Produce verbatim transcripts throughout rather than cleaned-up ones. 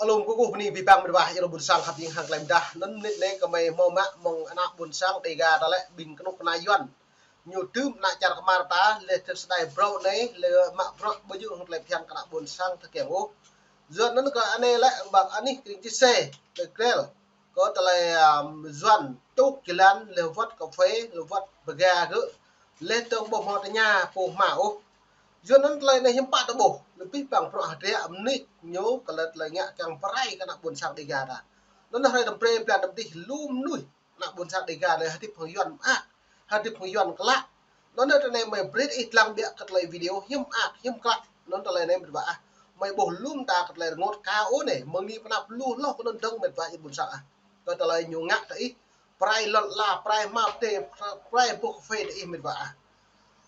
Alum kơkuh bơni abih bang mĕt wa, ih lŏ ƀuôn sang khăp ing hăng klei mdah. Anŭn mơnit anai gơmơi hmâo mă mơ̆ng ană ƀuôn sang Dega ta lĕ ƀing kơnuk kơna Yuan. Ñu tưm ană čar kơmar ta, leh tơ̆k sơdai brâo anai, leh mă bruă ƀu djơ̆ hăng klei phiăn kơ ană ƀuôn sang tơkeng ôh. Yuan anŭn kơ anai lĕ ƀing anih kring čih sĕ, leh krel. Kơ tơlơi, ưm, Yuan čuk jơlan, leh wơ̆t kơphê, leh wơ̆t bơga gơ̆, leh tơ̆ng ƀu hmâo tơña pô hmâo ôh. Yuan anŭn tơlơi anai hiư̆m pă ta ƀuh, leh abih bang bruă hơdră mơnit ñu kơ lĕ tơlơi ngă kiăng pơrai kơ ană ƀuôn sang Dega ta. Anŭn hrơi tơm pre blan tơm dih lu mơnuih ană ƀuôn sang Dega anai hơdip hăng Yuan mơak, hơdip hăng Yuan klă. Anŭn tơ anai mơi brơi ih lăng biă kơ tơlơi video hiư̆m mơak, hiư̆m klă. Anŭn tơlơi anai mĕt wa ah. Mơi ƀuh lŏm ta kơ tơlơi rơngot ka ôh anai, mơ̆ng anai pơ anăp lu hloh kơ anŭn dơ̆ng mĕt wa ih ƀuôn sang ah. Kơ tơlơi ñu ngă tơ ih, pơrai lŏn ala, pơrai hmao pơtê, pơrai boh kơphê tơ ih mĕt wa ah.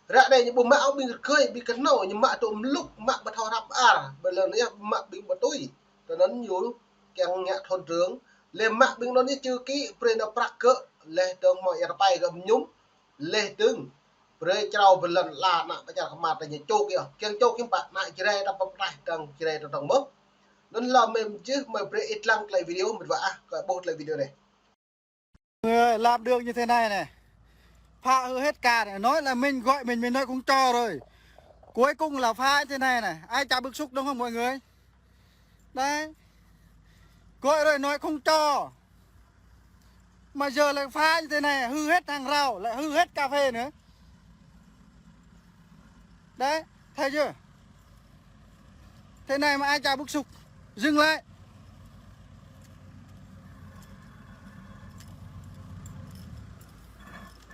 Ră anai ñu ƀu mă ôh ƀing rơgơi, ƀing kơhnâo, ñu mă tŭ mlŭk, mă ƀu thâo hrăp ar, ƀơi lŏn anai mă ƀing ƀu tui. Tơ anŭn ñu kiăng ngă thôn trưởng, leh mă ƀing anŭn ñu čư kĭ, brơi nao prăk gơ̆, leh dơ̆ng hmâo ia rơpai gơ̆ mơñum, leh dơ̆ng brơi črâo ƀơi lŏn ala ană čar kơmar ta ñu čuk yơh, kiăng čuk hiư̆m pă, ană Jrai ta pơklaih dơ̆ng Jrai ta dơ̆ng mơ̆n. Anŭn lơ̆m mơi mơjưh, mơi brơi ih lăng tơlơi video mĕt wa ah, kơ ƀuh tơlơi video anai. Người làm đường như thế này này. Phá hư hết cả này. Nói là mình gọi mình, mình nói không cho rồi. Cuối cùng là phá như thế này này. Ai chả bức xúc đúng không mọi người? Đấy. Gọi rồi nói không cho. Mà giờ lại phá như thế này, hư hết hàng rào, lại hư hết cà phê nữa. Đấy, thấy chưa? Thế này mà ai chả bức xúc. Dừng lại.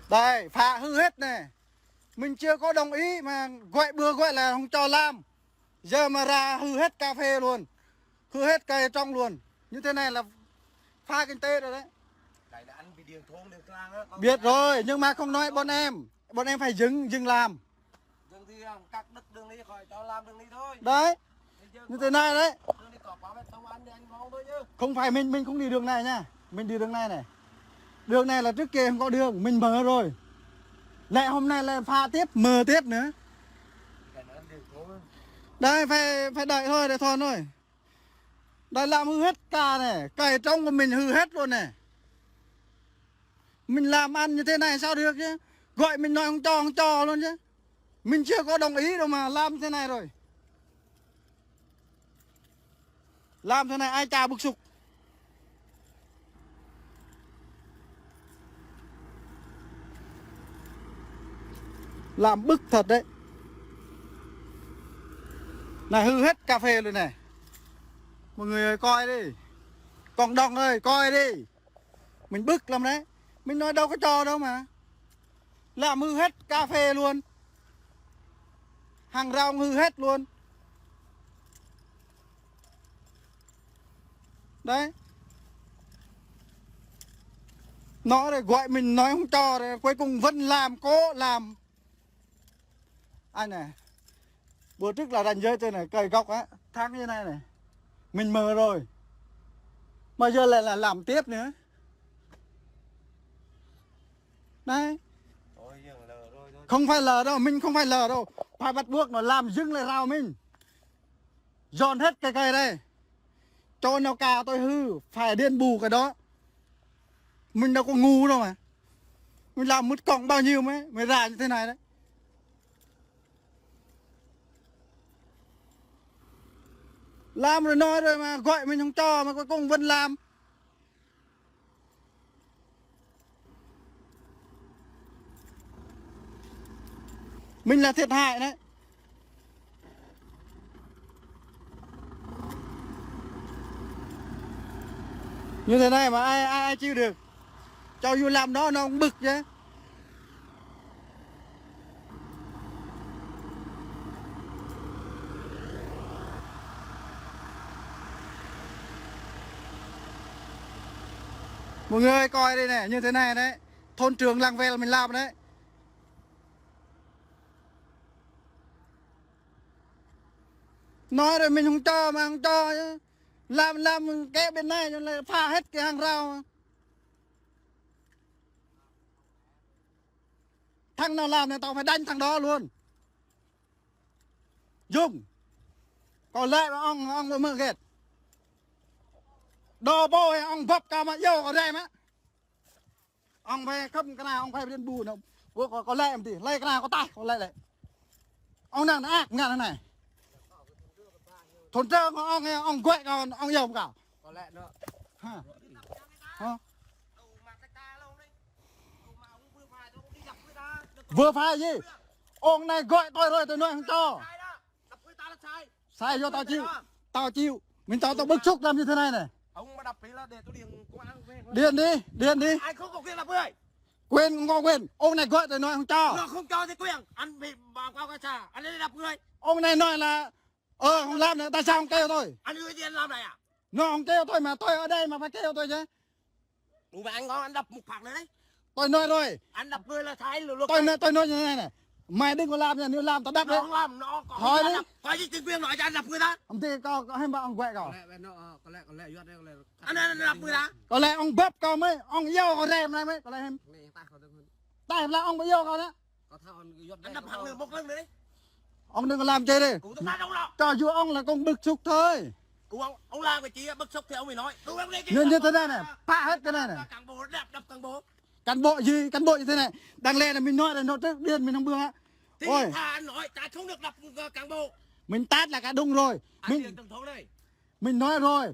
Đây, phá hư hết này. Mình chưa có đồng ý mà gọi bừa gọi là không cho làm. Giờ mà ra hư hết cà phê luôn. Hư hết cây trong luôn. Như thế này là phá kinh tế rồi đấy. Cái là anh bị điện thôn, điện làng á, con. Biết rồi, nhưng mà không nói bọn em. Bọn em phải dừng, dừng làm. Dừng thì, à, cắt đứt đường đi khỏi cho làm đường đi thôi. Đấy. Thì dừng. Như thế này đấy. Đường đi có bảo vệ công an thì anh mau thôi chứ. Không phải mình, mình không đi đường này nha. Mình đi đường này này. Đường này là trước kia không có đường, mình mở rồi. Lại hôm nay lại phá tiếp, mở tiếp nữa. Cái đó anh điện thôn. Đây, phải, phải đợi thôi, đợi thôn thôi. Đây làm hư hết cả này, cày trống của mình hư hết luôn này. Mình làm ăn như thế này sao được chứ? Gọi mình nói không cho, không cho luôn chứ. Mình chưa có đồng ý đâu mà làm thế này rồi. Làm thế này ai chả bức xúc. Làm bức thật đấy. Này hư hết cà phê rồi này. Mọi người ơi coi đi. Cộng đồng ơi coi đi. Mình bức lắm đấy. Mình nói đâu có cho đâu mà. Làm hư hết cà phê luôn. Hàng rau hư hết luôn. Đấy. Nó rồi gọi mình nói không cho rồi, cuối cùng vẫn làm, cố làm. Anh này. Bữa trước là ranh giới trên này, cày gốc á, thắng như này này. Mình mở rồi. Mà giờ lại là làm tiếp nữa. Đấy. Không phải lờ đâu, mình không phải lờ đâu. Phải bắt buộc nó làm dừng lại rào mình. Dọn hết cái cây đây. Cho nó cả tôi hư, phải đền bù cái đó. Mình đâu có ngu đâu mà. Mình làm mất công bao nhiêu mới, mới ra như thế này đấy. Làm rồi nói rồi mà gọi mình không cho mà cuối cùng vẫn làm. Mình là thiệt hại đấy. Như thế này mà ai, ai, ai chịu được. Cho dù làm đó nó cũng bực chứ. Mọi người coi đây này, như thế này đấy. Thôn trưởng làng Vel mình làm đấy. Nói rồi mình không cho mà không cho chứ. Làm, làm kẻ bên này nó lại phá hết cái hàng rào. Thằng nào làm này tao phải đánh thằng đó luôn. Dùng. Còn lại mà ông, ông mới mơ ghét. Đô bô ơi, ŏng bưp kâo mă iâu kâo rai mă. Ŏng phe khŏm kơ anai, ŏng phe pơđin ƀu nao. Kâo, kâo, kâo lĕ mơ̆n tih, lĕ kơ anai kâo taih, kâo lĕ lĕ. Ŏng năng ăt ngă anai. Thun trơ̆ng ŏng, ŏng guĕ kâo, ŏng iâu kâo. Kâo lĕ nao. Hă? Hă? Vừa phải gì? Ŏng anai gọi tôi rồi, tôi nói không cho. Sai yua tao chịu. Tao chịu. Mình tao, tao bức xúc làm như thế này này. Ông mà đập thì là để tôi điện công an về. Điện đi, điện đi. Anh không có quyền đập người. Quyền không có quyền. Ŏng anai gọi tôi nói không cho. Nó không cho thì quyền. Anh bị báo cáo cảnh sát. Anh đi đập người. Ŏng anai nói là, ờ, không làm nữa, tại sao không kêu tôi? Anh gửi tiền làm này à? Nó không kêu tôi mà, tôi ở đây mà phải kêu tôi chứ. Ủa mà anh nói anh đập một phát nữa đấy. Tôi nói rồi. Anh đập người là sai luật. Tôi nói, tôi nói như thế này này. Mày đừng có làm nha, nếu làm tao đập đấy. Nó không làm, nó có. Thôi đi. Đập. Có gì chính quyền nói cho anh đập người ta. Không thì có, có hay mà ông quẹ có. Có lẽ bên nó, ờ, có lẽ, có lẽ Yuan đây, có lẽ. Anh, anh đập người ta. Có lẽ ông bếp có mấy, ông yêu có rem này mấy, có lẽ em. Này, ta khỏi được hơn. Tại là ông có yêu có đó. Có thao anh Yuan đây. Anh đập thẳng lửa một lần nữa đi. Ông đừng có làm chơi đi. Ủa, tôi ta đâu lo. Cho dù ông là cũng bức xúc thôi. Ủa, ông, ông làm cái gì bức xúc thì ông mới nói. Tôi không nghe. Như, như thế này này, phá hết cái này này. Cán bộ đập, đập cán bộ. Cán bộ gì, cán bộ như thế này. Đáng lẽ là mình nói là nó trước điên mình không bưng á. Thì ôi. Thà anh nói, ta không được đập cán bộ. Mình tát là cả đúng rồi. Anh mình, điện tổng thống đây. Mình nói rồi.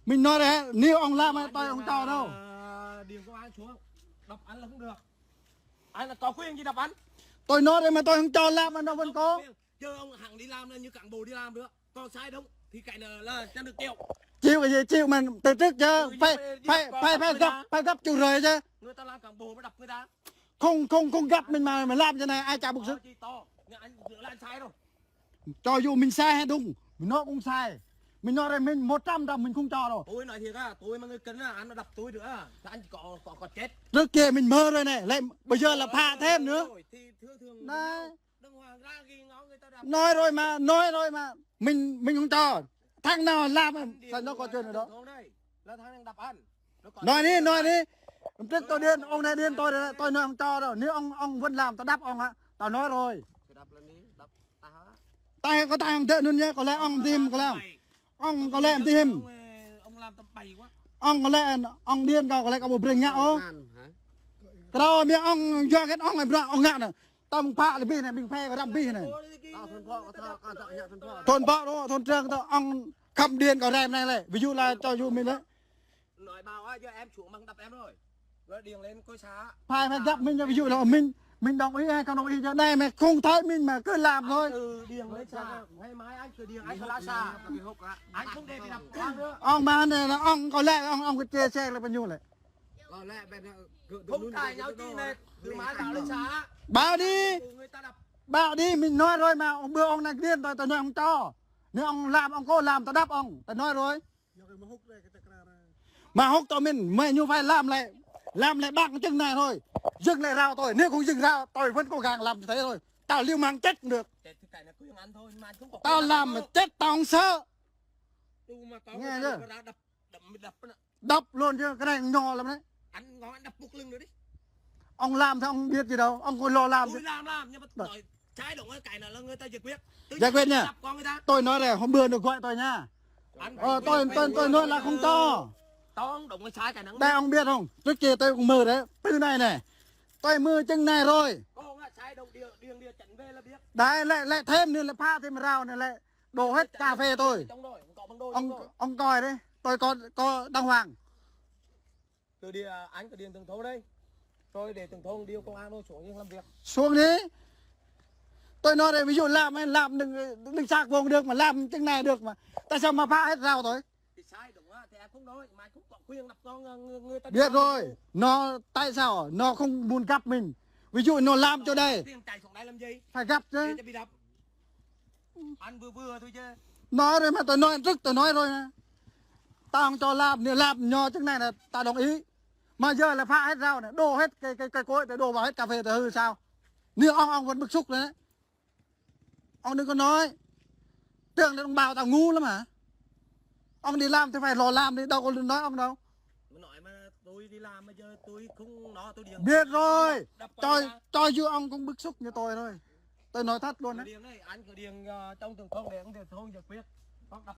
Mình nói rồi, nếu ông làm tôi không cho đâu. Ờ, điện công an xuống. Đập anh là không được. Anh là có quyền gì đập anh? Tôi nói rồi mà tôi không cho làm mà nó vẫn có. Giờ ông hẳn đi làm là như cán bộ đi làm được. Còn sai đúng thì cái là, là cho được chịu. Chịu cái gì chịu mà từ trước giờ. Ừ, phải, phải, phải, phải gấp, phải gấp chịu rồi chứ. Người ta làm cán bộ mới đập người ta. Không, không, không gấp mình mà, mà làm thế này ai chả bức xúc. Ờ, thì to. Nhưng anh dựa là anh sai đâu. Cho dù mình sai hay đúng, mình nói cũng sai. Mình nói rồi mình một trăm trăm mình không cho đâu. Tôi nói thiệt á, tôi mà người cần á, anh nó đập tôi được á, là anh chỉ có, có, có chết. Trước kia mình mơ rồi này, lại bây giờ là phá thêm nữa. Rồi, thì thường thường đấy. Đàng hoàng ra ghi ngó người ta đập. Nói rồi mà, nói rồi mà. Mình, mình không cho. Thằng nào làm, anh điện sao nó có chuyện nữa đó. Tổng thống đây. Là thằng đang đập anh. Nó có nói đi, nói đi. Hôm trước tôi điện, ông này điện tôi, tôi nói không cho đâu. Nếu ông, ông vẫn làm, tao đập ông á. Tao nói rồi. Cứ đập lên đi, đập ta hả? Tao có tao không thợ nun nhé, có lẽ ông tìm, có lẽ ông. Ông có lẽ tìm. Ông, ờ, ông làm tầm bậy quá. Ông có lẽ, ông điện kâo, có lẽ kâo bơbring ngă ô. Ngăn hả? Kâo mia ông, do cái ông này, bro, ông ngă nè. Tao mơ̆ng pă lĕ bih anai, ƀing phe kơ răm bih anai. Tao thôn pho, tao, tao, tao, thôn pho. Thôn pho đó, thôn trưởng tao, ông khăm điện kâo rem anai lĕ. Ví dụ là cho dụ mình đấy. Nói bảo á, giờ em xuống bằng đập em rồi. Rồi điện lên coi xã. Phải, phải gặp mình, ví dụ là mình, mình đồng ý hay không đồng ý chứ. Đây mà không thấy mình mà cứ làm thôi. Anh cứ điện lên xã. Ngày mai anh cứ điện, anh cứ la xã. Anh không để bị đập nữa. Ông mà này là ông có lẽ ông, ông cứ chia sẻ là bao nhiêu lĕ. Không cãi nhau chi này, từ mai bảo lên xã. Bảo đi. Người ta đập. Bảo đi, mình nói rồi mà, ông bữa ông này điên rồi, tao nói không cho. Nếu ông làm, ông có làm, tao đập ông, tao nói rồi. Mà hút tao mình, mày ñu phải làm lại, làm lại bằng chứng này thôi. Dừng lại rào tôi, nếu không dừng rào, tôi vẫn cố gắng làm như thế thôi. Tao liều mạng chết cũng được. Chết thì cái này cứ ăn thôi, mà không có. Tao làm mà chết tao không sợ. Nghe chưa? Đập, đập, đập. Đập luôn chứ, cái này nho lắm đấy. Anh nói anh đập một lần nữa đi. Ông làm thì ông biết gì đâu, ông cứ lo làm. Tôi làm, làm, nhưng mà nói sai đúng cái này là người ta giải quyết. Giải quyết nha. Đập con người ta. Tôi nói này, hôm bữa nó gọi tôi nha. Anh ờ, tôi, tôi, tôi nói là không cho. Tao không đúng cái sai cái năng. Đây ông biết không? Trước kia tôi cũng mơ đấy, từ này này. Tôi mơ chừng này rồi. Con là sai đồng điều, điều, điều chỉnh về là biết. Đấy, lại, lại thêm nữa là phá thêm rào này lại. Đổ hết cà phê tôi. Ông, ông coi đấy, tôi có, có đàng hoàng. Cứ đi, à, anh cứ điện tổng thống đây. Rồi để tổng thống điều công an nó xuống làm việc. Xuống đi. Tôi nói đây, ví dụ làm ấy, làm đừng, đừng sạc vô được mà, làm chừng này được mà. Tại sao mà phá hết rào tôi? Thì sai đúng á, thì em không nói, mà không có quyền đập con, ờ, người, người ta. Biết rồi, nó tại sao nó không muốn gặp mình? Ví dụ nó làm chỗ đây. Tiền chạy xuống đây làm gì? Phải gặp chứ. Để cho bị đập. Ăn vừa vừa thôi chứ. Nói rồi mà, tôi nói trước, tôi nói rồi mà. Tao không cho làm, nếu làm nho chức này là tao đồng ý. Mà giờ là phá hết rào này, đổ hết cái, cái, cái cối, đổ vào hết cà phê, tôi hư sao? Nếu ông, ông vẫn bức xúc đấy. Ông đừng có nói. Tưởng là đồng bào tao ngu lắm hả? Ông đi làm thì phải lo làm đi, đâu có nói ông đâu. Mà nói mà tôi đi làm mà giờ tôi không nói, tôi điện. Biết rồi. Đập cho, cho dù ông cũng bức xúc như tôi thôi. Tôi nói thật luôn đấy. Điện này, anh cứ điện, ờ, trong tổng thống để ông tổng thống giải quyết. Hoặc đập